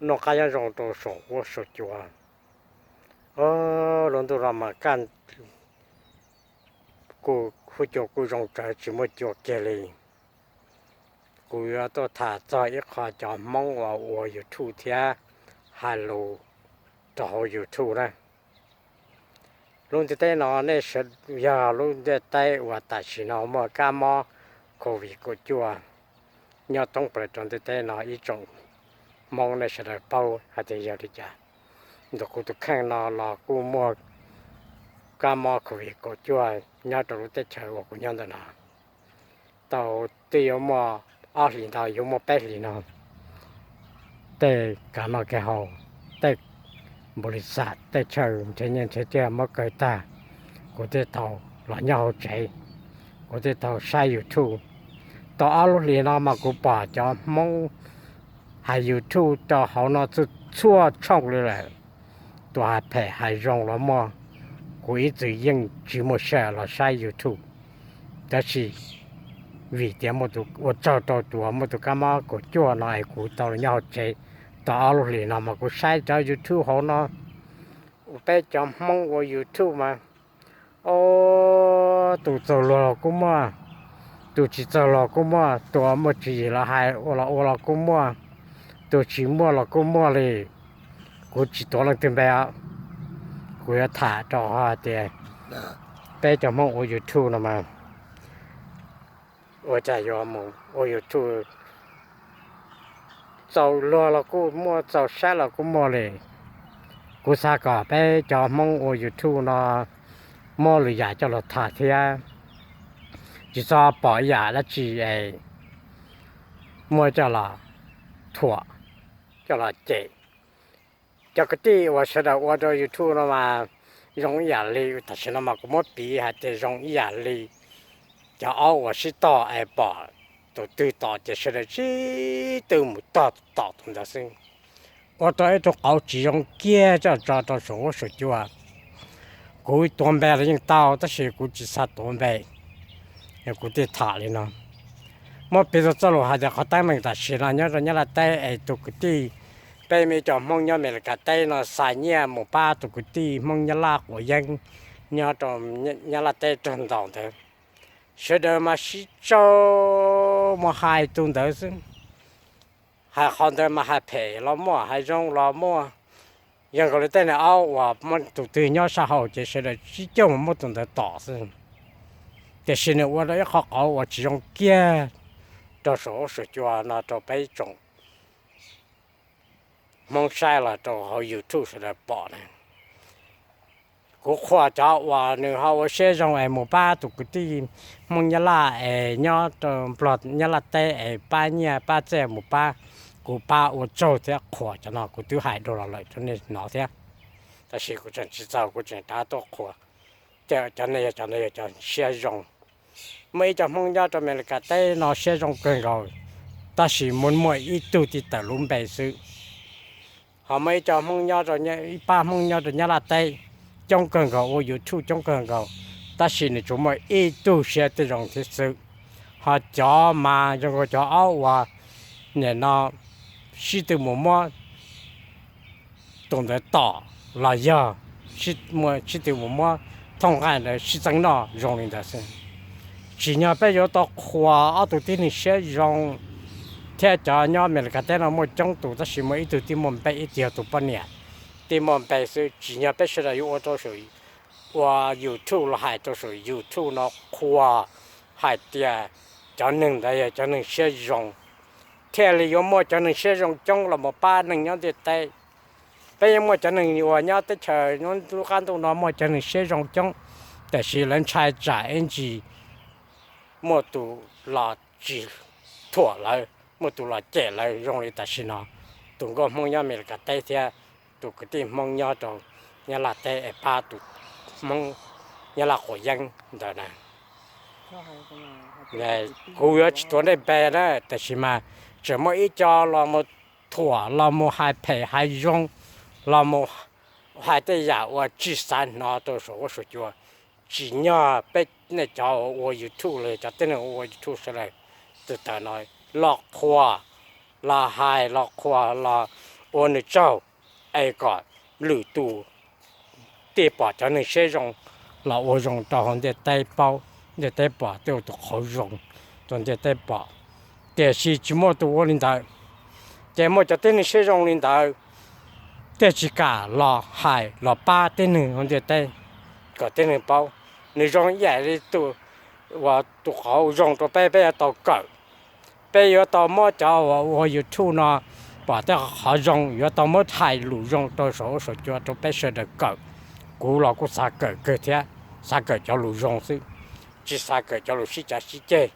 Noj qab nyob zoo rau saum huab saum cua. Lub ntuj no mas kaj, kuj huab cua kuj zoo tsawv tsis muaj cua kiag li. Kuv yuav tuaj tham txog ib qho cov Hmoob uas ua YouTube thiab hais lus rau hauv YouTube na. Lub ntiaj teb no nej, yog lub ntiaj teb uas tam sim no muaj kab mob covid kaum cuaj nyob thoob plaws rau ntiaj teb no, ib tsoom Hmoob nej sawv daws paub hais tias yog li cas. Ntawm kuv tus kheej no los kuj muaj kab mob covid kaum cuaj nyob rau lub teb chaws uas kuv nyob ntawm no tau twb yuav muaj ob hlis ntau, yuav muaj peb hlis no. Tej kav noj kev haus, tej npaum li xam tej chaw nrhiav nyiaj nrhiav txiaj muab kaw tag, kuv thiaj tau los nyob hauv tsev, kuv thiaj tau saib YouTube. Tau ob lub hlis no mas kuv pom cov Hmoob hais YouTube rau hauv no txhua txhua tshooj li lawm. Tus hais phem hais zoo los muaj, kuv ib txwm yeej tsis muaj sij hawm los saib YouTube. Tab sis vim tias ua tsaug rau tus muaj tus kab mob kaum cuaj no es kuv tau los nyob hauv tsev tau ob lub hlis no mas kuv saib cov YouTube hauv no, peb cov Hmoob ua YouTube mas, o, tus txawj luag los kuj muaj, tus tsis txawj luag kuj muaj, tus muaj tswv yim los hais ua los ua los kuj muaj, tus tsis muaj los kuj muaj li. Kuv tsis tuav leej twg npe os, kuv yuav tham rau hais tias peb cov Hmoob ua YouTube no mas ua cas yuav mus ua YouTube, txaus luag los kuj muaj, txaus saib los kuj muaj li. Kuv xav kom peb cov Hmoob ua YouTube no muab lwm yam coj los tham thiab, tsis txhob pom ib yam dab tsi es muab coj los thuam, coj los cem. Cov kwv tij uas sawv daws ua rau YouTube no mas zoo ib yam li, tam sim no mas kuv muab piv hais tias zoo ib yam li cov aub uas sib tog es pom tus twg tom ces sawv daws sib tw mus tog tom tus ntawd xwb. Ua rau ib tug qauv tsis zoo kiag coj tso rau saum huab saum cua. Kuv tuav npe los yeej tau tab sis kuv tsis xav tuav npe, kuv thiaj tham li no. Muab piv txoj lus hais tias qhov teeb meem tam sim no nyob rau Nyab Laj teb es tus kwv tij, peb muaj ib co Hmoob nyob Amelikas teb no xa nyiaj mus pab tus kwv tij Hmoob Nyab Laj quav yeeb nyob rau Nyab Laj teb raug ntaus ntawd. Sawv daws mas sib tsaug mus hais tus ntawd xwb. Hais qhov ntawd mas hais phem los muaj, hais zoo los muaj. Yog nkaus li tej niag aub uas muaj tus twg nyob sab hauv ces sawv daws sib coj mus muab tus ntawd tom xwb. Tiam sis nws ua rau ib qho qauv uas tsis zoo kiag rau saum huab saum cua no rau peb tsoom Hmoob saib los rau hauv YouTube sawv daws pom na. Kuv qhuas cov uas nws ho ua siab zoo es mus pab tus kwv tij Hmoob Nyab Laj es nyob rau Nplog Nyab Laj teb es pab nyiaj pab txiaj mus pab, kuv pab ua tsaug thiab qhuas cov no, kuv twb hais dua los lawm rau nej hnov thiab. Tab sis kuv tseem tsis txaus, kuv tseem rov tuaj qhuas. Ces cov no yog, cov no yog cov siab zoo. Muaj ib co Hmoob nyob rau Amelikas teb no siab zoo kawg nkaus, tab sis muaj muaj ib tug tij tawm lub npe xwb. Ho muaj ib co Hmoob nyob rau, ib pab Hmoob nyob rau Nyab Laj teb coob kawg nkaus, ua YouTube coob kawg nkaus, tab sis nws tsuas muaj ib tug siab twb zoo thiab xwb. Ho cov mas zoo nkaus cov aub uas nim no sib tw mus muab tus ntawd tom los yog sib tw mus muab thooj nqaij ntawd sib txeeb noj zoo li ntawd xwb. Tsim nyog peb yuav tau qhuas ob tug tib neeg siab zoo, thiab cov nyob Amelikas teb no muaj coob tus tab sis muaj ib tug tij muaj npe, ib tug yog tus poj niam tij muaj npe xwb. Tsim nyog peb sawv daws yuav ua rau saum, ua YouTube los hais rau saum YouTube no qhuas hais tias cov neeg ntawd yog cov neeg siab zoo, thiaj li yuav muaj cov neeg siab zoo coob los mus pab neeg nyob ntiaj teb. Peb yeej muaj cov neeg uas nyob teb chaws nyob lub qab ntuj no muaj cov neeg siab zoo coob, tiam sis lawv ntshai tsam ib ntsis muaj tus los tsis thuam lawv, muaj tus los cem lawv zoo li tam sim no tus nkauj Hmoob nyob Amelikas teb thiab tus kwv tij Hmoob nyob rau Nyab Laj teb es pab tus Hmoob Nyab Laj quav yeeb ntawd na. Kuv yuav tsis tuav nej npe na, tiam sis mas tseem muaj ib co los mus thuam, los mus hais phem hais zoo, los mus hais tej yam uas tsis xav hnov rau saum huab saum cua. Tsim nyog peb nej cov ua YouTube los cov tib neeg ua YouTube sawv daws tus tawm no los qhuas, los hais los qhuas los ua nws tsaug, es kom lwm tus thiaj pom cov neeg siab zoo los ua zoo rau hauv ntiaj teb paub, ntiaj teb pom tej tus qhauv zoo rau ntiaj teb pom. Tiam sis tsis muaj tus ua li ntawd, ces muaj cov tib neeg siab zoo li ntawd thiaj tsis kam los hais los pab tib neeg hauv ntiaj teb, kom tib neeg paub. Nws zoo ib yam li tus uas tus qhauv zoo rau peb, peb yuav tau kawm. Peb yuav tau muab cov uas ua YouTube no pom tej qhov zoo, yuav tau muab hais lus zoo rau saum huab saum cua rau peb sawv daws kawm. Kuv los kuj xav kawm kawg thiab, xav kawm cov lus zoo xwb, tsis xav kawm cov lus sib cav sib ceg,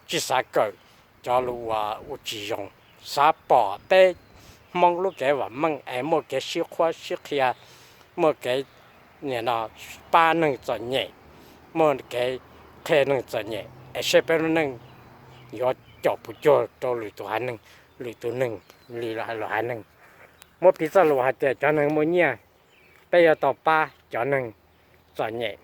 tsis xav kawm cov lus uas ua tsis zoo. Xav pom peb Hmoob lub kev vam meej es muaj kev sib qhuab sib qhia, muaj kev pab neeg txom nyem, muaj kev qhia neeg txom nyem es saib peb lub neej yuav caum puas cuag rau lwm tus haiv neeg, lwm tus neeg li lwm haiv neeg. Muab piv txoj lus hais tias cov neeg muaj nyiaj, peb yuav tau pab cov neeg txom nyem.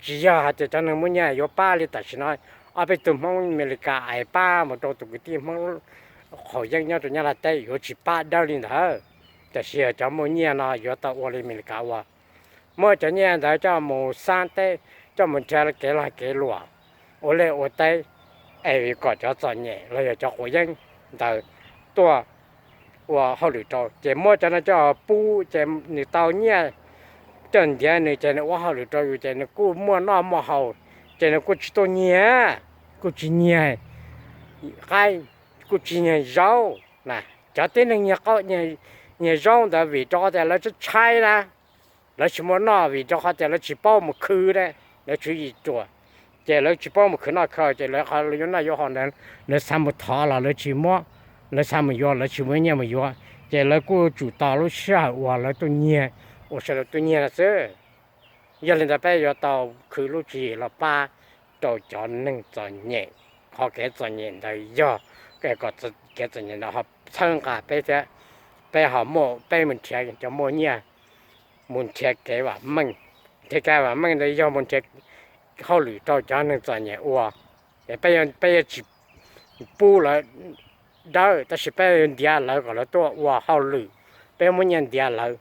Tsis yog hais tias cov neeg muaj nyiaj yuav pab li tam sim no ob peb tug Hmoob Amelikas es pab mus rau tus kwv tij Hmoob qhaum yeeb nyob rau Nyab Laj teb, yuav tsis pab dawb li ntawd. Tiam sis yog cov muaj nyiaj no yuav tau ua li Amelikas ua, muab cov nyiaj ntawd coj mus xab teb, coj mus nrhiav kev lag kev luam, ua liaj ua teb, es kom cov txom nyem los yog cov quav yeeb ntawd tuaj ua hauj lwm rau. Ces muab cov no coj pub ces nws tau nyiaj, coj ntiav nws ces nws ua hauj lwm rau yus ces nws kuj muaj noj muaj haus, ces nws kuj tsis tuaj nyiag, kuj tsis nyiag qaib, kuj tsis nyiag zaub na. Cov tib neeg nyiag zaub ntawd vim rau qhov tias lawv tshaib tshaib na, lawv tsis muaj noj vim rau qhov tias lawv tsis paub mus khwv, lawv tswv yim ruam, ces lawv tsis paub mus khwv noj khwv haus ces lawv qhov yuav noj yuav haus ntawd lawv xav mus thov los lawv tsis muab, lawv xav mus yuav lawv tsis muaj nyiaj mus yuav, ces lawv kuj tsum tos lub sij hawm uas lawv tuaj nyiag, uas sawv daws tuaj nyiag no xwb. Yog li ntawd peb yuav tau khwv lub tswv yim los pab rau cov neeg txom nyem. Qhov kev txom nyem ntawd yog kom kev txom nyem ntawd ho txhawb nqa peb thiab, peb ho muaj, peb mus nrhiav cov muaj nyiaj, mus nrhiav kev vam meej. Nrhiav kev vam meej ntawd yog mus nrhiav hauj lwm rau cov neeg txom nyem ua. Peb yuav tsis pub lawv dawb, tab sis peb yuav ntiav lawv kom lawv tuaj ua hauj lwm, peb muab nyiaj ntiav lawv,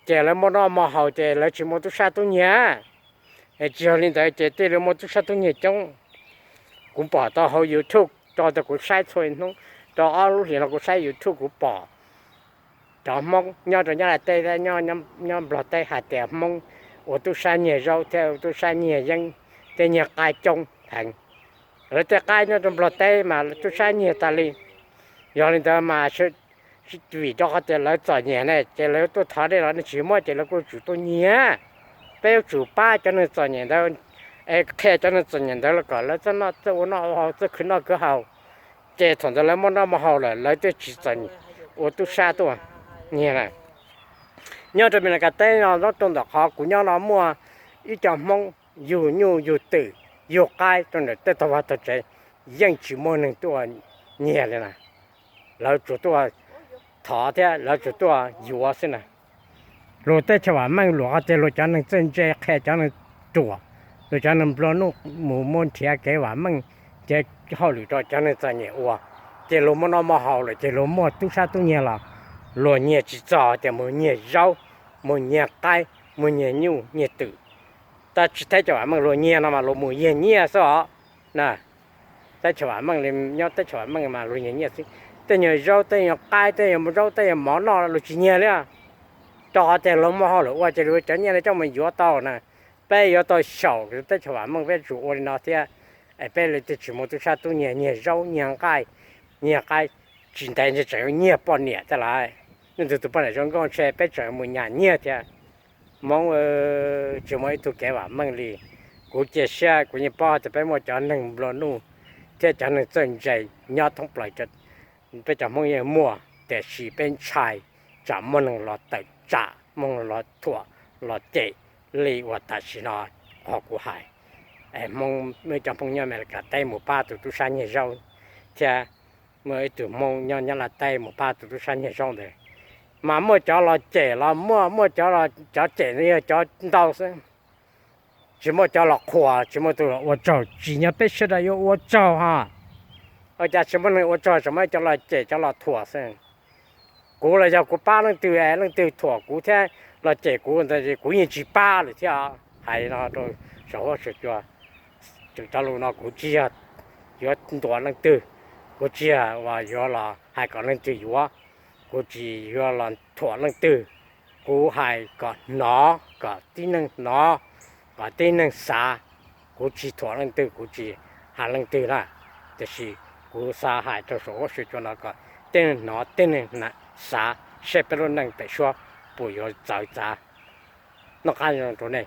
ces lawv muaj noj muaj haus ces lawv tsis muaj tub sab tub nyiag. Tsis yog li ntawd ces tej lawv muaj tub sab tub nyiag coob. Kuv pom tau hauv YouTube, rau tias kuv saib txhua hnub, rau ob lub hlis no kuv saib YouTube kuv pom cov Hmoob nyob rau Nyab Laj teb, nyob Nplog teb hais tias Hmoob ua tub sab nyiag zaub thiab ua tub sab nyiag yeeb thiab nyiag qaib coob heev. Lawv tej qaib nyob rau Nplog teb mas tub sab nyiag tas li. Yog li ntawd mas vim rau qhov tias lawv txom nyem ne, ces lawv tuaj thov nej los nej tsis muab ces lawv kuj tsum tuaj nyiag. Peb yuav tsum pab cov neeg txom nyem ntawd, es qhia cov neeg txom nyem ntawd los kom lawv txawj noj txawj ua noj ua haus, txawj khwv noj khwv haus, ces thaum ntawd lawv muaj noj muaj haus lawm lawv thiaj tsis txom nyem ua tub sab tuaj nyiag na. Nyob rau Meskas teb no, nyob rau ntawm qhov kuv nyob no muaj ib co Hmoob yug nyuj yug twm yug qaib rau ntawm tej tog vaj tog tsev, yeej tsis muaj neeg tuaj nyiag li na. Lawv tsuas tuaj thov thiab lawv tsuas tuaj yuav xwb na. Luag teb chaws vam meej luag qhov tias luag cov neeg txawj ntse qhia cov neeg ruam, luag cov neeg nplua nuj mus muab nrhiav kev vam meej, ces hauj lwm rau cov neeg txom nyem ua, ces luag muaj noj muaj haus lawm ces luag muaj tub sab tub nyiag los luag nyiag tsis txog tias mus nyiag zaub, mus nyiag qaib, mus nyiag nyuj nyiag twm. Tab sis teb chaws vam meej luag nyiag no mas luag mus yag nyiaj xwb os na. Teb chaws vam meej li, nyob teb chaws vam meej mas luag nyiag nyiaj xwb. Tej nyuag zaub, tej nyuag qaib, tej nyuag zaub, tej nyuag mov noj luag tsis nyiag li. Rau qhov tias luag muaj hauj lwm ua ces luag cov nyiaj no coj mus yuav tau na. Peb yuav tau xyaum teb chaws vam meej peb tsum ua li no thiab. Es peb li twb tsis muaj tub sab tub nyiag, nyiag zaub nyiag nqaij, nyiag qaib, tsis ntev ntshe tseem yuav nyiag poj niam thiab lawm. Nej tus tus poj niam zoo nkauj ntshe peb tseem mus nyas nyiag thiab. Hmoob tsis muaj ib tug kev vam meej li. Kuv cia siab kuv yeej paub tias peb muaj cov neeg nplua nuj thiab cov neeg txawj ntse nyob thoob plaws, peb cov Hmoob yeej muaj, tiam sis peb ntshai tsam muaj neeg los tawm tsam, muaj neeg los thuam, los cem li uas tam sim no qhov kuv hais. Hmoob, muaj cov Hmoob nyob Amelikas teb mus pab tus tub sab nyiag zaub, thiab muaj ib tug Hmoob nyob Nyab Laj teb mus pab tus tub sab nyiag zaub ntawd. Mas muaj cov los cem los muaj, muaj cov, cov cem no yog cov ntau xwb. Tsis muaj cov los qhuas, tsis muaj tus los ua tsaug, tsim nyog peb sawv daws yuav ua tsaug ho. Ua cas tsis muaj neeg ua tsaug, tseem muaj cov los cem cov los thuam xwb. Kuv los yog kuv pab leej twg, leej twg thuam kuv thiab los cem kuv ntawd kuv yeej tsis pab lawm thiab. Hais no rau saum huab saum cua, tseem cov lus no kuv tsis yog yuav ntuas leej twg, kuv tsis yog uas yuav los hais kom leej twg yuav, kuv tsis yuav los thuam leej twg. Kuv hais kom hnov, kom tib neeg hnov, kom tib neeg xav. Kuv tsis thuam leej twg, kuv tsis hais leej twg na, tiam sis kuv xav hais rau saum huab saum cua no kom tib neeg hnov, tib neeg xav seb peb lub neej pem suab puas yuav txawv txav. Noj qab rau nej.